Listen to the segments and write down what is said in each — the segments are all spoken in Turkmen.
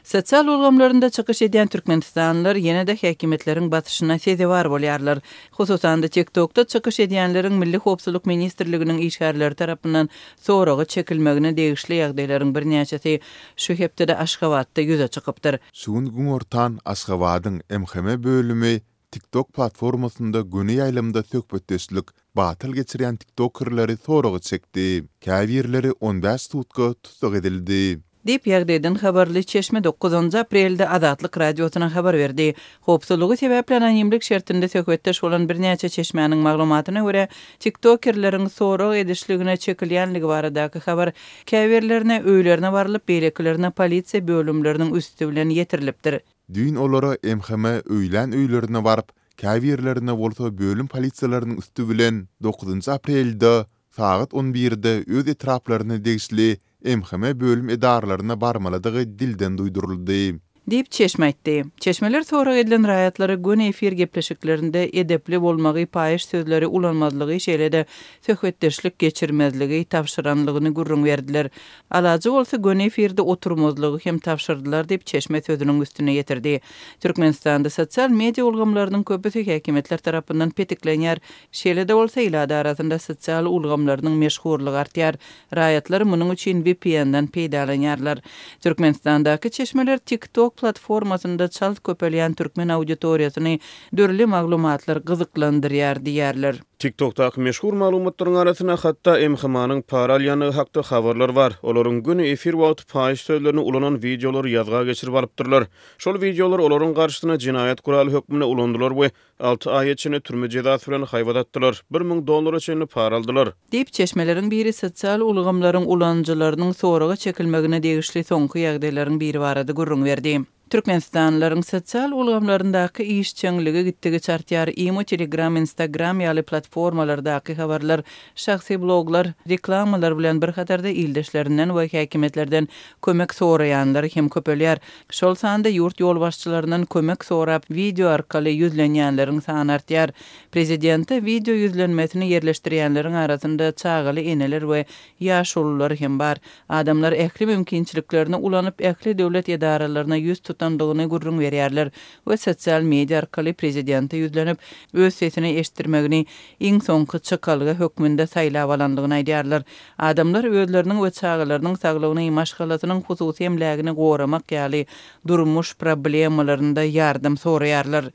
Sosial ulgamlarynda çykyş edýän türkmenistanlylar ýene-de häkimiýetleriň basyşyna sezewar bolýarlar. Hususan-da, TikTokda çykyş edýänleriň Milli howpsuzlyk ministrliginiň işgärleri tarapyndan soraga çekilmegine degişli ýagdaýlaryň birnäçesi şu hepdede Aşgabatda ýüze çykypdyr. Şu gün günortan Aşgabadyň MHM bölümi TikTok platformasynda göni ýaýlymda söhbetdeşlik batyl geçirýän tiktokerleri soraga çekdi. Käbirleri on bäş sutka tussag edildi. Diýip, ýagdaýdan habarly çeşme dokuzynjy aprelde Azatlyk Radiosyna habar berdi. Howpsuzlygy sebäpli anonimlik şertinde söhbetdeş bolan birnäçe çeşmäniň maglumatyna görä, tiktokerleriň sorag edişligine çekilýänligi baradaky habar käbirlerine öýlerine barlyp, beýlekilerine polisiýa bölümleriniň üsti bilen ýetirilipdir. Düýn olara MHM öýlän öýlerine baryp, käbirlerine bolsa bölüm polisiýalarynyň üsti bilen dokuzynjy aprelde sagat on birde öz etraplaryna degişli MHM bölüm edaralaryna barmalydygy dilden duýduryldy. Diýip, çeşme aýtdy. Çeşmeler sorag edilen raýatlara göni efir gepleşiklerinde edepli bolmagy, paýyş sözleri ulanmazlygy, şeýle-de söhbetdeşlik geçirmezligi tabşyranlygyny gürrüň berdiler. Alajy bolsa göni efirde oturmazlygy hem tabşyrdylar diýip, çeşme sözüniň üstüni ýetirdi. Türkmenistanda sosial media ulgamlarynyň köpüsi häkimiýetler tarapyndan petiklenýär. Şeýle-de bolsa, ilat arasynda sosial ulgamlarynyň meşhurlygy artýar. Raýatlar munuň üçin VPN-den peýdalanýarlar. Türkmenistandaky çeşmeler TikTok platformasynda çalt köpelýän türkmen auditoriýasyny dürli maglumatlar gyzyklandyrýar diýýärler. TikTok-daky meşhur maglumatlaryň arasynda hatda MHM-nyň para alýandygy hakda habarlar bar. Olaryň göni efir wagty paýyş sözlerini ulanan wideolary ýazga geçirip alypdyrlar. Şol wideolar olaryň garşysyna jenaýat guraly hökmünde ulandylar we Alty aýa çenli türme jezasy bilen haýbat atdylar, 1000 dollara çenli para aldylar. Diýip, çeşmeleriň biri sosial ulgamlaryň ulanyjylarynyň soraga çekilmegine degişli soňky ýagdaýlaryň biri barada gürrüň berdi. Türkmenistanlylaryň sosial ulgamlaryndaky işjeňligi gitdigiçe artýar, Imo, Telegram, Instagram ýaly platformalardaky habarlar, şahsy bloglar, reklamalar bilen bir hatarda ildeşlerinden we häkimiýetlerden kömek soraýanlar hem köpelýär. Şol sanda ýurt ýolbaşçylaryndan kömek sorap wideo arkaly ýüzlenýänleriň sany artýar. Prezidente wideo ýüzlenmesini ýerleşdirýänleriň arasynda çagaly eneler we ýaşulular hem bar. Adamlar ähli mümkinçiliklerini ulanyp ähli döwlet edaralaryna ýüz tutandygyny gürrüň berýärler we sosial media arkaly prezidente ýüzlenip öz sesini eşitdirmegini iň soňky çykalga hökmünde saýlap alandygyny aýdýarlar. Adamlar özleriniň we çagalarynyň saglygyny, maşgalasynyň hususy emlägini goramak ýaly durmuş problemalarynda ýardam soraýarlar.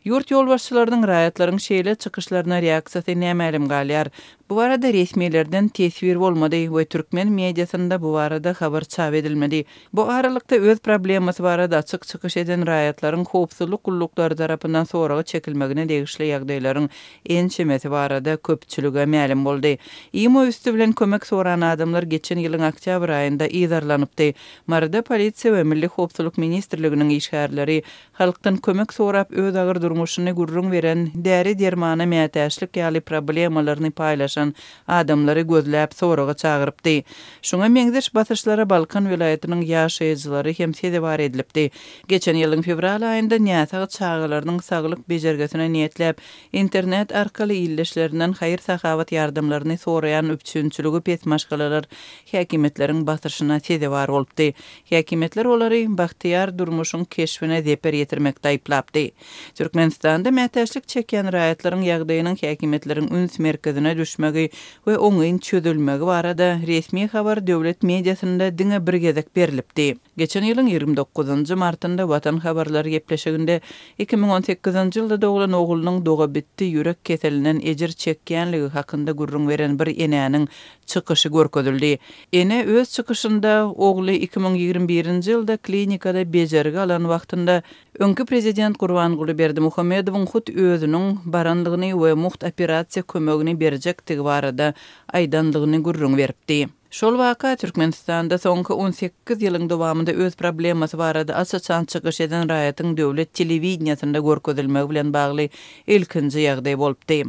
Ýurt ýolbaşçylarynyň raýatlaryň şeýle çykyşlaryna reaksiýasy nämälim galýar. Bu barada resmilerden teswir bolmady we türkmen mediasynda bu barada habar çap edilmedi. Bu aralykda, öz problemasy barada açyk çykyş eden raýatlaryň howpsuzlyk gulluklary tarapyndan soraga çekilmegine degişli ýagdaýlaryň ençemesi barada köpçülige mälim boldy. Imo üsti bilen kömek soran adamlar geçen ýylyň oktýabr aýynda yzarlanypdy. Maryda polisiýa we Milli howpsuzlyk ministrliginiň işgärleri halkdan kömek sorap öz agyr durmuşyny gürrüň beren, däri-dermana mätäçlik ýaly problemalaryny paýlaşan adamlary gözläp soraga çagyrypdy. Şuňa meňzeş basyşlara Balkan welaýatynyň ýaşaýjylary hem sezewar edilipdi. Geçen ýylyň fewral aýynda näsag çagalarynyň saglyk bejergisine niýetläp, internet arkaly ildeşlerinden haýyr-sahawat ýardamlaryny soraýan üpjünçiligi pes maşgalalar häkimiýetleriň basyşyna sezewar bolupdy. Häkimiýetler olary bagtyýar durmuşyň keşbine zeper ýetirmekde aýyplapdy. Türkmenistanda mätäçlik çekýän raýatlaryň ýagdaýynyň häkimiýetleriň üns merkezine düşmegi we oňyn çözülmegi barada resmi habar döwlet mediasynda diňe bir gezek berlipdi. Geçen ýylyň 29 martynda Watan habarlary gepleşiginde 2018-nji ýylda doglan oglunyň dogabitdi ýürek keselinden ejir çekýänligi hakynda gürrüň beren bir enäniň çykyşy görkezildi. Ene öz çykyşynda ogly 2021-nji ýylda klinikada bejergi alan wagtynda öňki prezident Gurbanguly Berdimuhamedowyň hut özüniň barandygyny we mugt operasiýa kömegini berjekdigi barada aýdandygyny gürrüň beripdi. Şol waka Türkmenistanda soňky on sekiz ýylyň dowamynda öz problemasy barada aç-açan çykyş eden raýatyň döwlet telewideniýesinde görkezilmegi bilen bagly ilkinji ýagdaý bolupdy.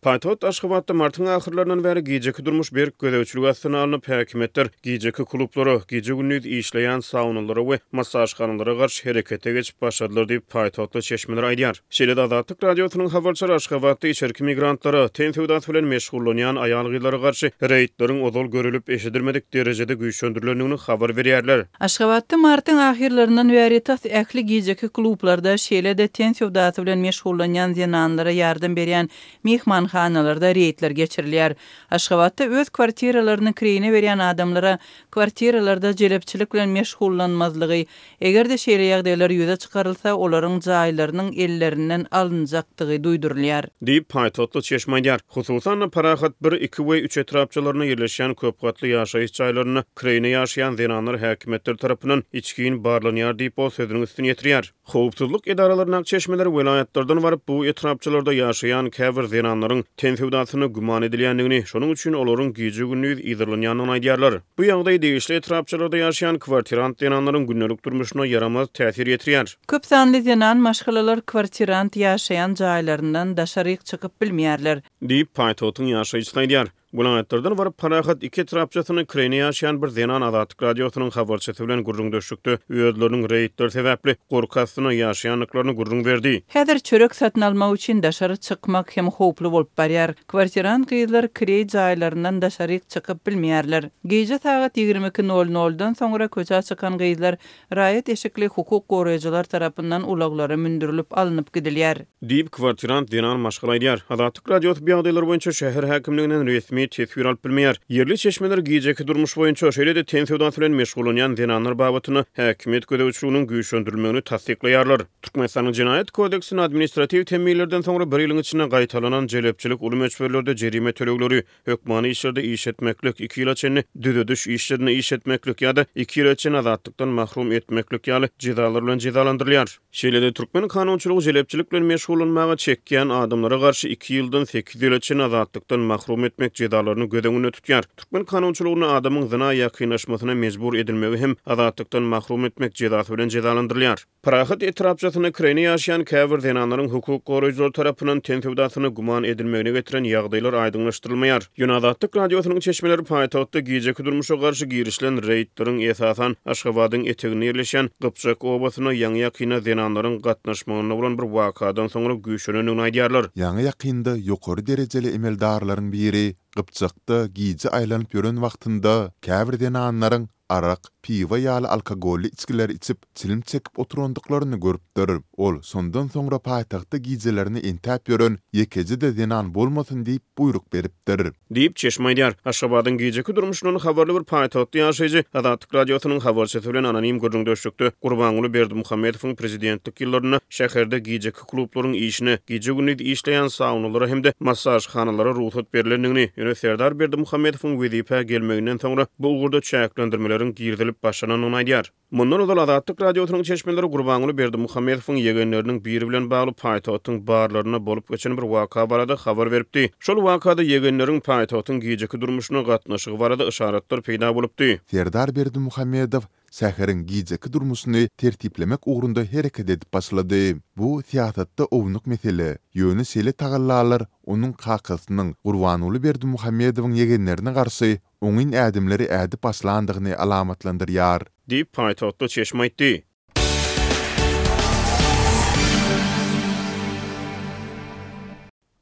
Paýtagt Aşgabatda martyň ahyrlaryndan bäri gijeki durmuş berk gözegçilik astyna alnyp, häkimiýetler gijeki klublara, gije-gündiz işleýän saunalara we massažhanalara garşy herekete geçip başladylar diýip, paýtagtly çeşmeler aýdýar. Şeýle-de Azatlyk Radiosynyň habarçylary Aşgabatda içerki migrantlara, ten söwdasy bilen meşgullanýan aýal-gyzlara garşy reýdleriň ozal görülip-eşidilmedik derejede güýçlendirilendigini habar berýärler. Aşgabatda martyň ahyrlaryndan bäri tas ähli gijeki klublarda, şeýle-de ten söwdasy bilen meşgullanýan zenanlara ýardam berýän myhmanhanalarda reýdler geçirilýär. Aşgabatda öz kwartiralaryny kireýine berýän adamlara kwartiralarda jelepçilik bilen meşgullanmazlygy, eger-de şeýle ýagdaýlar ýüze çykarylsa, olaryň jaýlarynyň ellerinden alynjakdygy duýdurylýar. Diýip, paýtagtly çeşme aýdýar. Hususan-da, Parahat bir, iki we üç etrapçalarynda ýerleşýän köpgatly ýaşaýyş jaýlarynda kireýine ýaşaýan zenanlar häkimiýetler tarapyndan içgin barlanýar diýip, ol sözüniň üstüni ýetirýär. Howpsuzlyk edaralaryndaky çeşmeler welaýatlardan baryp, bu etrapçalarda ýaşaýan käbir zenanlaryň ten söwdasynda güman edilýändigini, şonuň üçin olaryň gije-gündiz yzarlanýandygyny aýdýarlar. Bu ýagdaý degişli etrapçalarda ýaşaýan kwartirant zenanlaryň gündelik durmuşyna ýaramaz täsir ýetirýär. Köp sanly zenan maşgalalar kwartirant ýaşaýan jaýlaryndan daşaryk çykyp bilmeýärler. Diýip, paýtagtyň ýaşaýjysy aýdýar. Welaýatlardan baryp, Parahat iki etrapçasynda kireýine ýaşaýan bir zenan Azatlyk Radiosynyň habarçysy bilen gürrüňdeşlikde özleriniň reýdler sebäpli gorky astynda ýaşaýandyklaryny gürrüň berdi. Häzir çörek satyn almak üçin daşary çykmak hem howply bolup barýar. Kwartirant gyzlar kireý jaýlaryndan daşaryk çykyp bilmeýärler. Gije sagat 22 nol noldan soňra köçä çykan gyzlar raýat eşikli hukuk goraýjylar tarapyndan ulaglara mündürilip alnyp gidilýär. Diýip, kwartirant zenan maşgala aýdýar. Azatlyk Radiosy bu ýagdaýlar boýunça şäher häkimliginden resmi teswir alyp bilmeýär. Ýerli çeşmeler gijeki durmuş boýunça, şeýle-de ten söwdasy bilen meşgullanýan zenanlar babatynda häkimiýet gözegçiliginiň güýçlendirilmegini tassyklaýarlar. Türkmenistanyň Jenaýat kodeksinde administratiw temmilerden soňra bir ýylyň içinde gaýtalanan jelepçilik uly möçberlerde jerime tölegleri, hökmany işlerde iş etmeklik, iki ýyla çenli düzediş işlerinde iş etmeklik ýa-da iki ýyla çenli azatlykdan mahrum etmeklik ýaly jezalar bilen jezalandyrylýar. Şeýle-de türkmen kanunçylygy jelepçilik bilen meşgullanmaga çekýän adamlara garşy iki ýyldan sekiz ýyla çenli azatlykdan mahrum etmek jezalaryny göz öňünde tutýar. Türkmen kanunçylygynda adamyň zyna ýakynlaşmasyna mejbur edilmegi hem azatlykdan mahrum etmek jezasy bilen jezalandyrylýar. Parahat etrapçasynda kireýine ýaşaýan käbir zenanlaryň hukuk goraýjylar tarapyndan ten söwdasyna güman edilmegine getiren ýagdaýlar aýdyňlaşdyrylmaýar. Ýöne Azatlyk Radiosynyň çeşmeleri paýtagtda gijeki durmuşa garşy girişilen reýdleriň esasan Aşgabadyň eteginde ýerleşýän Gypjak obasynda ýaňy-ýakynda zenanlaryň gatnaşmagynda bolan bir wakadan soňra güýçlenendigini aýdýarlar. Ýaňy-ýakynda ýokary derejeli emeldarlaryň biri Gypjakda gije aýlanyp ýören wagtynda käbir zenanlaryň arak, piwo ýaly alkogolly içgileri içip, çilim çekip oturandyklaryny görüpdir. Ol şondan soňra paýtagtda gijelerine entäp ýören ýekeje-de zenan bolmasyn diýip buýruk beripdir. Diýip, çeşme aýdýar. Aşgabadyň gijeki durmuşyndan habarly bir paýtagtly ýaşaýjy Azatlyk Radiosynyň habarçysy bilen anonim gürrüňdeşlikde Gurbanguly Berdimuhamedowyň prezidentlik ýyllarynda şäherde gijeki klublaryň işine, gije-gündiz işleýän saunalara hem-de massažhanalara rugsat berlendigini, ýöne Serdar Berdimuhamedowyň wezipä gelmeginden soňra bu ugurda çäklendirmeleriň girizilip başlanandygyny aýdýar. Mundan ozal Azatlyk Radiosynyň çeşmeleri Gurbanguly Berdimuhamedowyň ýegenleriniň biri bilen bagly paýtagtyň barlarynda bolup geçen bir waka barada habar beripdi. Şol wakada ýegenleriň paýtagtyň gijeki durmuşyna gatnaşygy barada yşaratlar peýda bolupdy. Serdar Berdimuhamedow şäheriň gijeki durmuşyny tertiplemek ugrunda hereket edip başlady. Bu syýasatda ownuk mesele, ýöne şeýle tagallalar onuň kakasynyň, Gurbanguly Berdimuhamedowyň ýegenlerine garşy oňyn ädimleri ädip başlandygyny alamatlandyrýar. Diýip, paýtagtly çeşme aýtdy.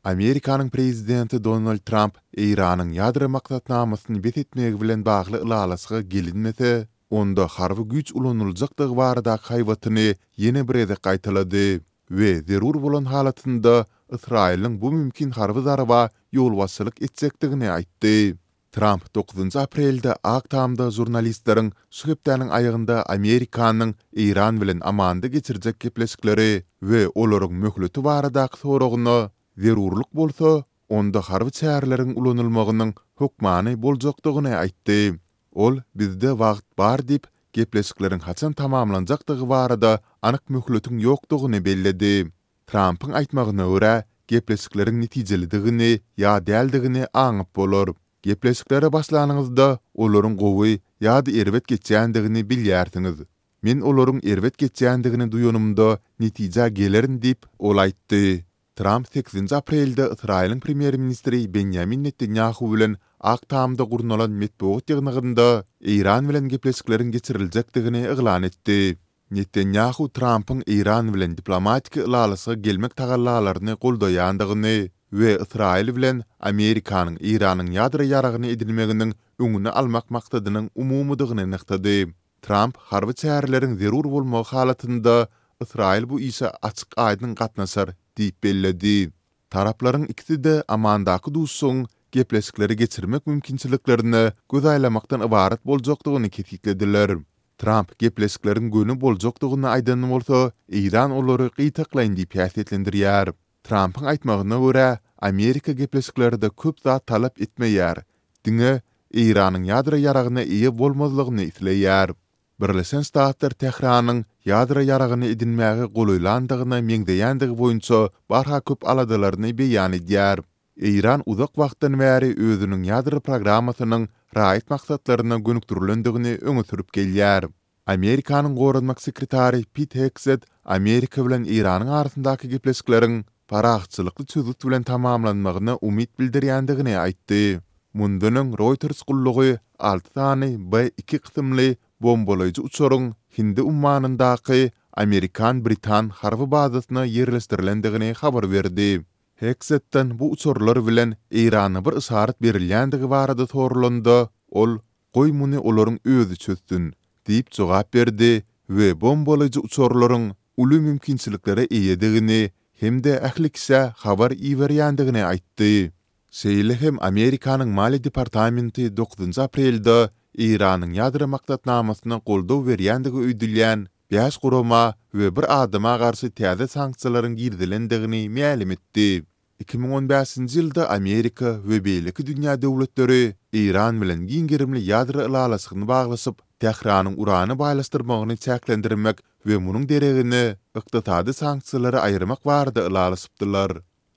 Amerikanyň prezidenti Donald Tramp Eýranyň ýadro maksatnamasyny bes etmegi bilen bagly ylalaşyga gelinmese, onda harby güýç ulanyljakdygy baradaky haýbatyny ýene bir gezek gaýtalady we zerur bolan halatynda Ysraýylyň bu mümkin harby zarba ýolbaşçylyk etjekdigini aýtdy. Tramp dokuzynjy aprelde Ak Tamda žurnalistleriň şu hepdäniň aýagynda Amerikanyň Eýran bilen Amanda geçirjek gepleşikleri we olaryň möhleti baradaky soragyna, zerurlyk bolsa, onda harby çäreleriň ulanylmagynyň hökmany boljakdygyny aýtdy. Ol bizde wagt bar diýip, gepleşikleriň haçan tamamlanjakdygy barada anyk möhletiň ýokdugyny belledi. Trampyň aýtmagyna görä, gepleşikleriň netijelidigini ýa däldigini aňyp bolar. Gepleşiklere başlanyňyzda, olaryň gowy ýa-da erbet geçýändigini bilýärsiňiz. Men olaryň erbet geçýändigini duýanymda, netijä gelerin diýip, ol aýtdy. Tramp sekizinji aprelde Ysraýylyň premýer-ministri Benýamin Netanýahu bilen Ak Tamda gurnalan metbugat ýygnagynda Eýran bilen gepleşikleriň geçiriljekdigini yglan etdi. Netanýahu Trampyň Eýran bilen diplomatiki ylalaşyga gelmek tagallalaryny goldaýandygyny we Ysraýyl bilen Amerikanyň Eýranyň ýadro ýaragyny edinmeginiň öňüni almak maksadynyň umumydygyny nygtady. Tramp harby çäreleriň zerur bolmagy halatynda Ysraýyl bu işe açyk-aýdyň gatnaşar diýip belledi. Taraplaryň ikisi-de Amandaky duşuşygyň gepleşikleri geçirmek mümkinçiliklerine göz aýlamakdan ybarat boljakdygyny kesgitlediler. Tramp gepleşikleriň göni boljakdygyny aýdan bolsa, Eýran olary gytaklaýyn diýip häsiýetlendirýär. Trampyň aýtmagyna görä, Amerika gepleşiklerde köp zat talap etmeýär, diňe Eýranyň ýadro ýaragyna eýe bolmazlygyny isleýär. Birleşen Ştatlar Tähranyň ýadro ýaragyny edinmäge golaýlandygyna meňzeýändigi boýunça barha köp aladalaryny beýan edýär. Eýran uzak wagtdan bäri özüniň ýadro programmasynyň raýat maksatlaryna gönükdirilendigini öňe sürüp gelýär. Amerikanyň goranmak sekretary Pit Hegset Amerika bilen Eýranyň arasyndaky gepleşikleriň parahatçylykly çözgüt bilen tamamlanmagyna umyt bildirýändigini aýtdy. Mundan öň Reuters gullugy alty sany B-iki kysymly bombalaýjy uçaryň Hindi ummanyndaky amerikan-britan harby bazasyna ýerleşdirilendigini habar berdi. Hegsetden bu uçarlar bilen Eýrana bir yşarat berilýändigi barada soralanda, ol, Goý muny olaryň özi çözsün, diýip jogap berdi we bombalaýjy uçarlaryň uly mümkinçiliklere eýedigini hem-de ähli kişä habar iberýändigini aýtdy. Şeýle hem Amerikanyň Maliýe departamenti dokuzynjy aprelde Eýranyň ýadro maksatnamasyna goldaw berýändigi öýdülýän bäş gurama we bir adama garşy täze sanksiýalaryň girizilendigini mälim etdi. 2015-nji ýylda Amerika we beýleki dünýä döwletleri Eýran bilen giň gerimli ýadro ylalaşygyny baglaşyp, Tähranyň urany baýlaşdyrmagyny çäklendirmek we munuň deregine ykdysady sanksiýalary aýyrmak barada ylalaşypdylar.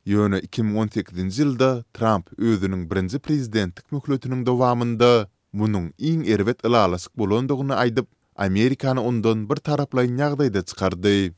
Ýöne 2018-nji ýylda Tramp özüniň birinji prezidentlik möhletiniň dowamynda munuň iň erbet ylalaşyk bolandygyny aýdyp, Amerikany ondan birtaraplaýyn ýagdaýda çykardy.